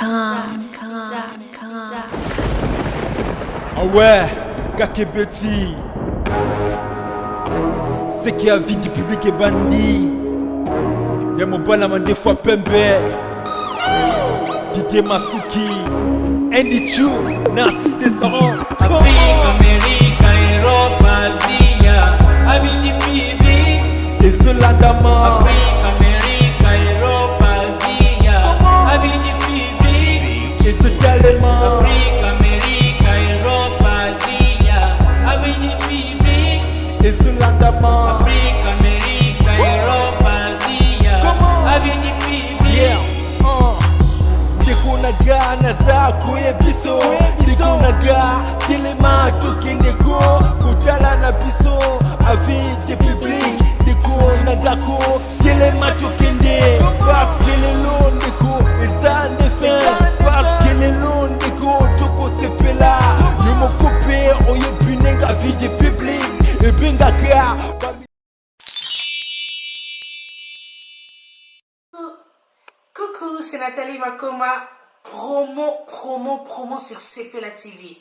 Com. Ah ouais, Kakebeti. Ce qui a vie du public est bandit. Ya mobala mandefu pembe. Didier Masuki. Andy Chu, Narcisse Desaron. Afrique, Amérique, Europe, Asia, avis du public. Ezolandama. Afrique, Amérique, Europe, Asia, avis du public. Ezotalema. Afrique, Amérique, Europe, Asia, avis du public. Ezolandama. Afrique, Amérique, Europe, Asia, avis du public. Yeah. Ndeko na nga naza koyebiso ndeko na nga telema tokende ko kotala na biso avis de public ndeko na nga ko telema tokende parce que lelo ndeko eza nde fin parce que lelo ndeko tokosepela yo moko mpe oyebi ndenge avis de public ebengaka. Coucou, c'est Nathalie Makoma. Promo, promo, promo sur Sepela TV.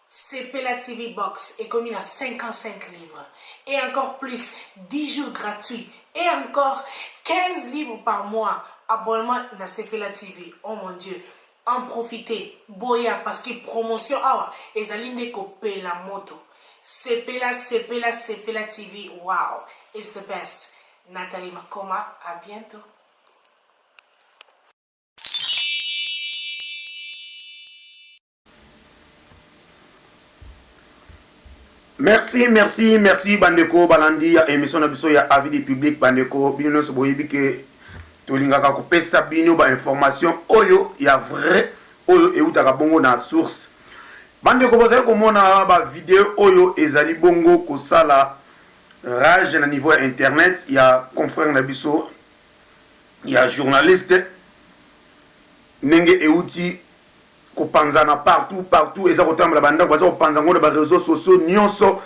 Sepela TV Box est commis à 55 livres. Et encore plus, 10 jours gratuits. Et encore 15 livres par mois. Abonnement à Sepela TV. Oh mon Dieu. En profiter. Boya, parce que promotion, awa, ezali nde kopela moto. Sepela, Sepela, Sepela TV. Wow, it's the best. Nathalie Makoma, à bientôt. Merci, merci, merci bandeko balandi ya émission na biso ya avis du public. Bandeko, bino nyonso boyebi ke tolingaka kopesa bino ba information oyo ya vrai, oyo eutaka bongo na source. Bandeko, bozali komona ba video oyo ezali bongo kosala rage na niveau ya internet ya confrère na biso ya journaliste, ndenge euti kopanzana partout partout, eza kotambola, bandako baza kopanza yango na ba réseaux sociaux nyonso.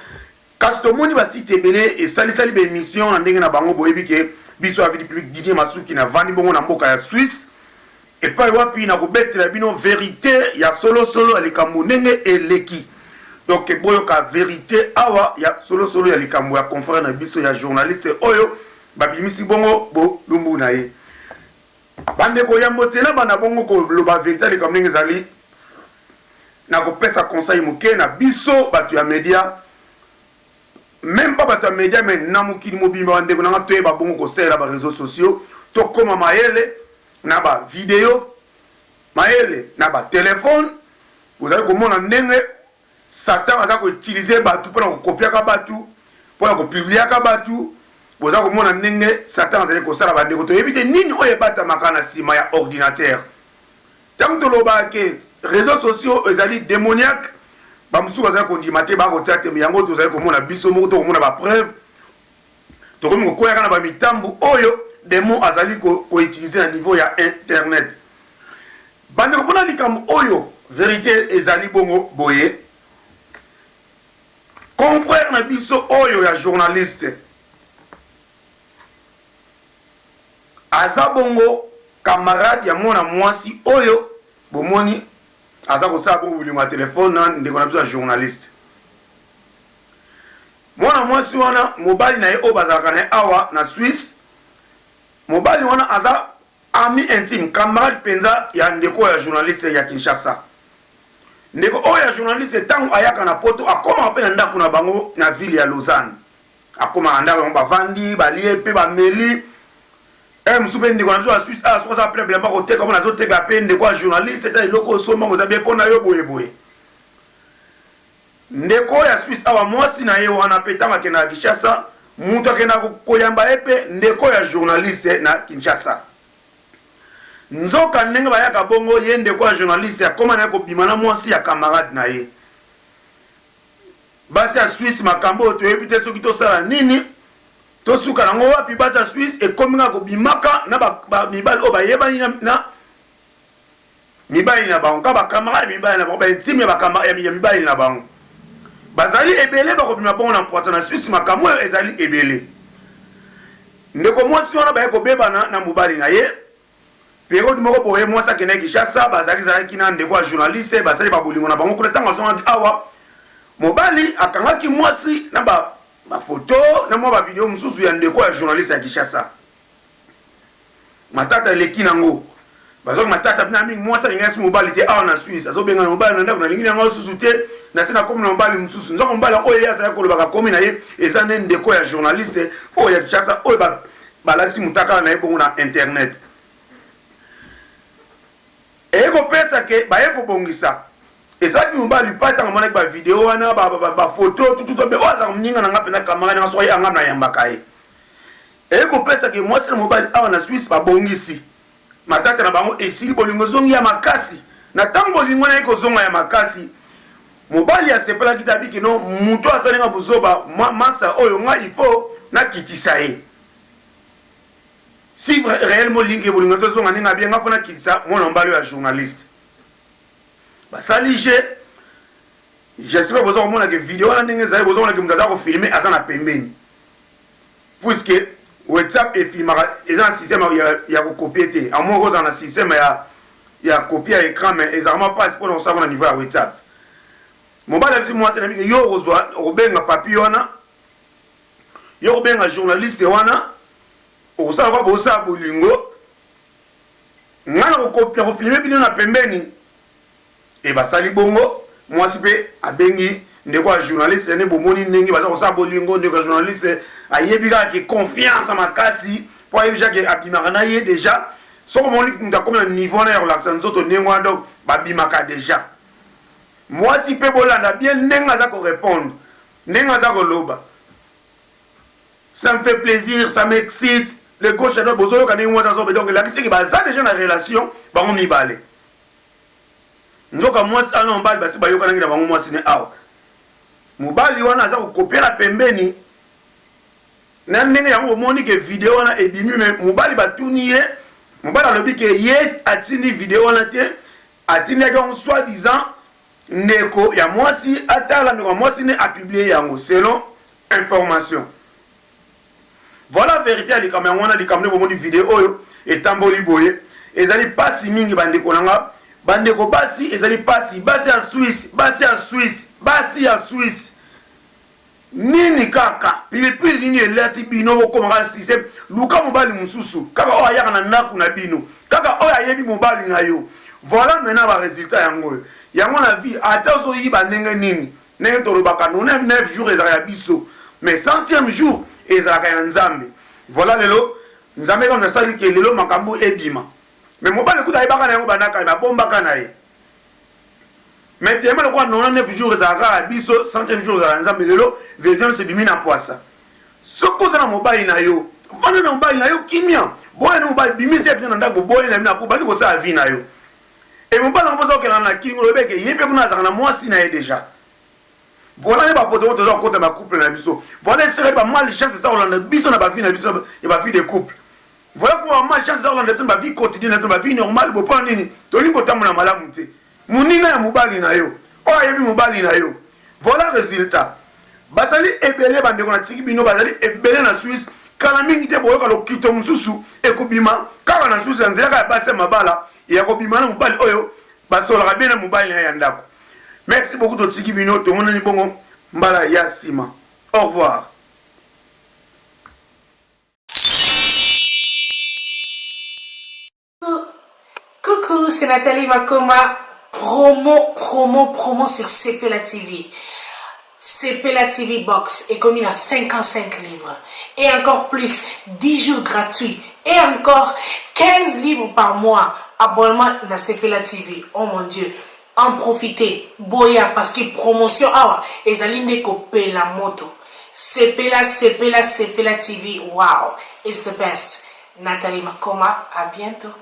Kasi tomoni ba site ebele esalisali ba émission na ndenge na bango. Boyebi ke biso avis du public, Didier Masuki, navandi bongo na mboka ya Suisse, epai wapi na kobetela bino vérité ya solosolo ya likambo ndenge eleki. Donc boyoka vérité awa ya solosolo ya likambo ya confrère na biso ya journaliste oyo babimisi bongo bolumbu na ye. Bandeko, yambo te na banda bongo koloba vérité ya likambo ndenge ezali, na kopesa conseil moke na biso bato ya media, même pas bato ya media, mais na mokili mobimba. Bandeko nanga, toyeba bongo kosalela ba réseaux sociaux, tokóma mayele na ba vidéo, mayele na ba téléphone. Bozali komona ndenge Satan aza ko utiliser bato mpona kokopiaka bato, mpona kopubliaka bato. Boza komona ndenge Satan azali kosala. Bandeko, toyebi te nini oyo ebatamaka na nsima ya ordinateur. Ntango tolobaka ke réseaux sociaux ezali démoniaque, bamosusu bazali kondima te, bakotia te. Yango tozali komona biso moko, tokomona ba preuve, tokomi kokweyaka na bamitambu oyo démon azali ko utiliser na niveau ya internet. Bandeko, mpona likambo oyo, vérité ezali bongo boye: confrère na biso oyo ya journaliste aza bongo camarade ya mwana mwasi oyo bomoni aza kosala bongo bolingo ya telefone na ndeko na biso ya journaliste. Mwana mwasi wana, mobali na ye oyo bazalaka na ye awa na Suisse, mobali wana aza ami intime, camarade mpenza ya ndeko ya journaliste ya Kinshasa. Ndeko oyo ya journaliste, ntango ayaka na Poto, akomaka mpe na ndako na bango na ville ya Lausanne. Akomaka ndako yango, bavandi, balie mpe bameli. Mosusu mpe ndeko na biso ya Suisse awa, soki aza plein bilamba koteka, mpona azoteka mpe ndeko ya journaliste: ta eloko osombango eza bien mpo na yo, boye boye. Ndeko oyo ya Suisse awa, mwasi na ye wana mpe, ntango akendaka Kinshasa, moto akendaka koyamba ye mpe ndeko ya journaliste na Kinshasa. Nzoka ndenge bayaka bongo, ye ndeko ya journaliste akóma na ye kobima na mwasi ya camarade na ye. Basi ya Suisse, makambo oyo toyebi te soki tosala nini, tosuka nango wapi. Basi ya Suisse ekomi kaka kobimaka na mibali oyo bayebani na mibali na bango, kaka ba camarade mibali na bango, ba intime ya mibali na bango. Bazali ebele bakobima bongo na mpwasa na Suisse. Makambo oyo ezali ebele. Ndeko mwasi wana baye kobebana na mobali na ye. Periode moko boye mwasi akendaki Kinshasa, bazalaki zalaki na ndeko ya journaliste, basali ba bolingo na bango kuna. Ntango azongaki awa, mobali akangaki mwasi na ba ba photo na mwa ba video mosusu ya ndeko ya journaliste ya Kinshasa. Matata eleki nango, bazwaki matata mpena mingi. Mwasi alingaki mobali te awa na Suisse, azobengana mobali na ndako, nalingi yango susu te, nase nakomi na mobali mosusu. Nzoko mobali oyo ye azalaki kolobaka akomi na ye eza nde ndeko ya journaliste oyo ya Kinshasa oyo balakisi mutakala na ye bongo na internet. Eye kopesa ke baye kobongisa ezalaki mobali pa ntango amonaki ba video wana ba photo tututu be oyo azalaka moninga na nga mpenza camarade na nga soki anga nayambaka ye. Eye kopesa ke mwasi na mobali awa na Suisse babongisi matata na bango esili, bolingo ezongi ya makasi. Na ntango bolingo na ye kozonga ya makasi, mobali asepelaki te, abiki no moto asali nga buzoba masa oyo nga il faut nakitisa ye. Si réellement olingi bolingo tozonga ndenge abie nga mpo nakitisa mwana mobali oyo ya journaliste. Basali je j'espère boza komona ke video wana ndenge ezali, boza komona ke moto aza kofilme aza na pembeni, puisque WhatsApp efilmaka eza na système ya kokopie te. Amoi kozala na système ya copie ya écran, mais ezalaka mwa mpasi mpona kosala na niveau ya WhatsApp. Mobali abisi mwasi na bike, yo okozwa okobenga papi wana, yo okobenga journaliste wana, okosala kwa bosala bolingo, ngai nakofilme bino na pembeni. E basali bongo, mwasi mpe abengi ndeko ya journaliste nde bomoni ndenge baza kosala bolingo. Ndeko ya journaliste ayebi kaka ke confiance makasi, mpo ayebi ja ke abimaka na ye déjà. Soki omoni moto akomi na niveau wana ya kolakisa nzoto ndenge wana, donc babimaka déjà. Mwasi mpe bolanda bien ndenge aza korépondre, ndenge aza koloba: "Ça me fait plaisir, ça m'excite de gauche à droite." Bozoyoka ndenge mwasi azobe, donc elakisi ke baza déjà na relation bango mibale. Nzoka mwasi ana mobali basi bayokanaki na bango. Mwasi ne awa, mobali wana aza kokopiela pembeni na ndenge yango. Bomoni ke video wana ebimi, mais mobali batuni ye, mobali alobi ke ye atindi video wana te, atindaki yango soi disant ndeko ya mwasi atala, ndeko ya mwasi nde apublier yango selon information. Voilà vérité ya likambo yango wana. Likambo nde bomoni video oyo etamboli boye, ezali mpasi mingi, bandeko na nga, bandeko basi, ezali mpasi. Basi ya Suisse, basi ya Suisse, basi ya Suisse, nini kaka pilipili nini elati bino bokomaka système? Luka mobali mosusu kaka oyo ayaka na ndako na bino, kaka oyo ayebi mobali na yo. Voilà maintenant barésultat yango oyo yango na vie. Ata ozoyiba ndenge nini, ndenge tolobaka, 99 jours ezalaka ya biso, mais 100e jour ezalaka ya Nzambe. Voilà, lelo Nzambe kaka nasali ke lelo makambo ebima. Mais mobali kuta ayebaka na yango bandaka, babombaka na ye. Mais tellement lokola 99 jours ezalaka ya biso, 100e jour ezalaka ya Nzambe, lelo vérité nyonso ebimi na poasa. Soki oza na mobali na yo, vanda na mobali na yo kimia, boya na mobali, bimisa ye mpenza na ndako, boya na bino, bandi kosala vie na yo. E mobali yango mpoza okenda na kingo, olobeke ye mpe kuna azalaka na mwasi na ye déjà. Voilà nde bapoto oyo toza kokota bacouple na biso. Voilà esika bamalchance eza kolanda biso na bavie na biso ya bavie de couple. Voilà po bamalchance eza kolanda biso na bavie quotidienne na biso, bavie normale. Bopona nini? Tolingi kotambola malamu te. Moninga ya mobali na yo oyo ayebi mobali na yo, voilà résultat. Bazali ebele, bandeko, natiki bino, bazali ebele na Suisse. Kala mingi te boyoka lokito mosusu ekobima kaka na Suisse, ya nzela kaka ya basi ya mabala ya kobima na mobali oyo basolaka bien na mobali na ye ya ndako. Merci beaucoup, totiki bino, tomonani bongo mbala ya nsima. Au revoir. Coucou, c'est Nathalie Makoma. Promo, promo, promo sur CPLA TV. CPLA TV Box est commis à 55 livres. Et encore plus, 10 jours gratuits. Et encore 15 livres par mois. Abonnement à CPLA TV. Oh mon Dieu. En profiter. Boya, parce que promotion, awa, ezali nde kopela moto. CPLA, CPLA, CPLA TV. Wow, it's the best. Nathalie Makoma, à bientôt.